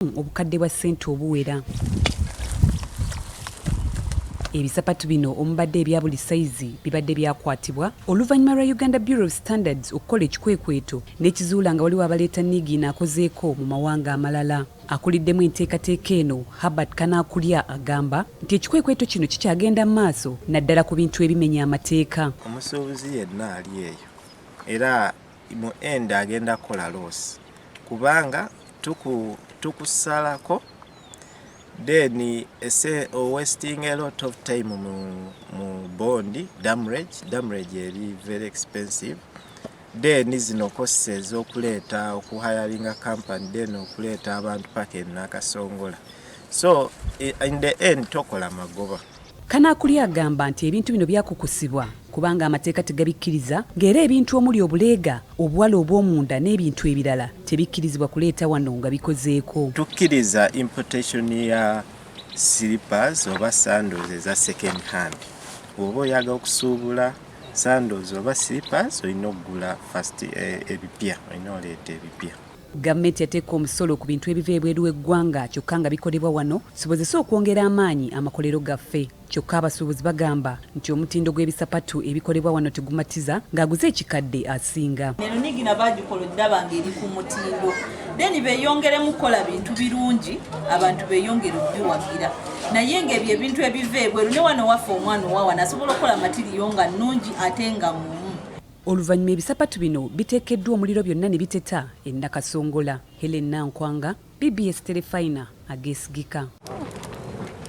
Obukadde bwa ssente obuwera. Ebisapatu bino omubadde ebya buli sayizi bibadde byakwatibwa oluvannyuma lwa Uganda Bureau of Standards okukola ekikwekweto n'ekizuula nga waliwo abaleeta niigiina akozeeko mu mawanga amalala. Akuliddemu enteekateeka eno, Herbert Kanaakulya agamba nti ekikwekweto kino kikyagenda mu maaso naddala ku bintu ebimenya amateeka. Omusuubuzi yenna ali eyo era mu end agenda kukola loss kubanga tukusalako, then ese wasting a lot of time mu bond damage eri very expensive. Then zino costs ez'okuleeta, okuhiringa company, then okuleeta abantu paka enakasongola, so in the end tokola magoba. Kanaakulya agamba nti ebintu bino byakukusibwa kubanga amateeka tegabikkiriza, ng'era ebintu omuli obuleega, obuwala obw'omunda n'ebintu ebirala tebikkirizibwa kuleeta wano nga bikozeeko. Tukkiriza importation ya slippers oba sandals eza second hand. Bw'oba oyaga okusuubula sandals oba slippers, olina okugula first ebipya, olina oleeta ebipya. Gavumenti yateeka omusolo ku bintu ebiva ebweru w'eggwanga kyokka nga bikolebwa wano kisobozese okwongera amaanyi amakolero gaffe. Kyokka abasuubuzi bagamba nti omutindo gw'ebisapatu ebikolebwa wano tegumatiza, ng'aguze ekikadde asinga. Eno nigina bagikola oddaba ng'eri ku mutindo, then beeyongeremu kukola bintu birungi, abantu beeyongere okubiwagira. Naye ng'ebyo ebintu ebiva ebweru, ne wano waffe omwana owawana asobola okukola material nga nnungi ate nga mumu. Oluvannyuma ebisapatu bino biteekeddwa omuliro byonna ne biteta e Nakasongola. Helen Nankwanga, BBS Terefayina ageesigika.